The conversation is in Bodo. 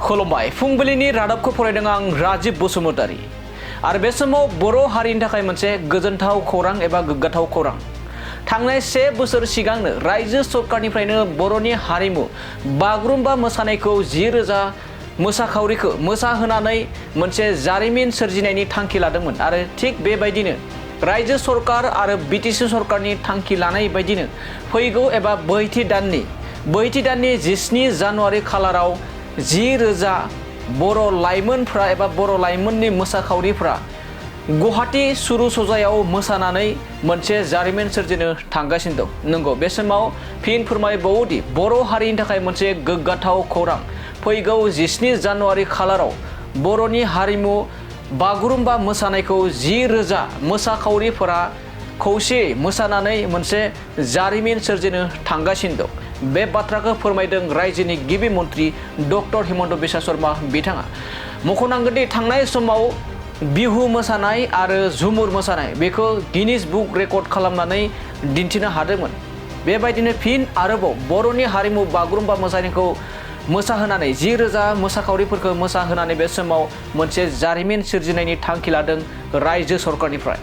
खुलुमबाय फुंबिलिनि रादाबखौ फरायदों आं राजिब बसुमतारी आरो बे समाव बर' हारिनि थाखाय मोनसे गोजोनथाव खौरां एबा गोग्गाथाव खौरां। थांनाय 1 बोसोर सिगांनो रायजो सरकारनिफ्रायनो बर'नि हारिमु बागुरुम्बा मोसानायखौ 10,000 मोसाखावरिखौ मोसाहोनानै मोनसे जारिमिन सोरजिनायनि थांखि लादोंमोन आरो थिग बेबायदिनो रायजो सरकार आरो बिटिसि सरकारनि थांखि लानाय बायदिनो फैगौ एबा बैथि दाननि 17 जानुवारि खालाराव 10,000 बर' लाइमोनफ्रा एबा बर' लाइमोननि मोसाखावरिफ्रा गुवाहाटी सुरु सजायाव मोसानानै मोनसे जारिमिन सोरजिनो थांगासिनो दं। नंगौ, बे समाव फिन फोरमायबावोदि बर' हारिनि थाखाय मोनसे गोग्गाथाव खौरां। फैगौ 17 जानुवारि खालाराव बर'नि हारिमु बागुरुम्बा मोसानायखौ 10,000 मोसाखावरिफोरा खौसेयै मोसानानै मोनसे जारिमिन सोरजिनो थांगासिनो दं। बे बाथ्राखौ फोरमायदों रायजोनि गिबि मन्त्रि डक्टर हिमन्त बिश्व शर्मा बिथाङा। मख'नांगोनदि थांनाय समाव बिहु मोसानाय आरो झुमुर मोसानाय बेखौ गिनिस बुक रेकर्ड खालामनानै दिन्थिनो हादोंमोन। बेबायदिनो फिन आरोबाव बर'नि हारिमु बागुरुम्बा मोसानायखौ मोसाहोनानै 10,000 मोसाखावरिफोरखौ मोसाहोनानै बे समाव मोनसे जारिमिन सोरजिनायनि थांखि लादों रायजो सरकारनिफ्राय।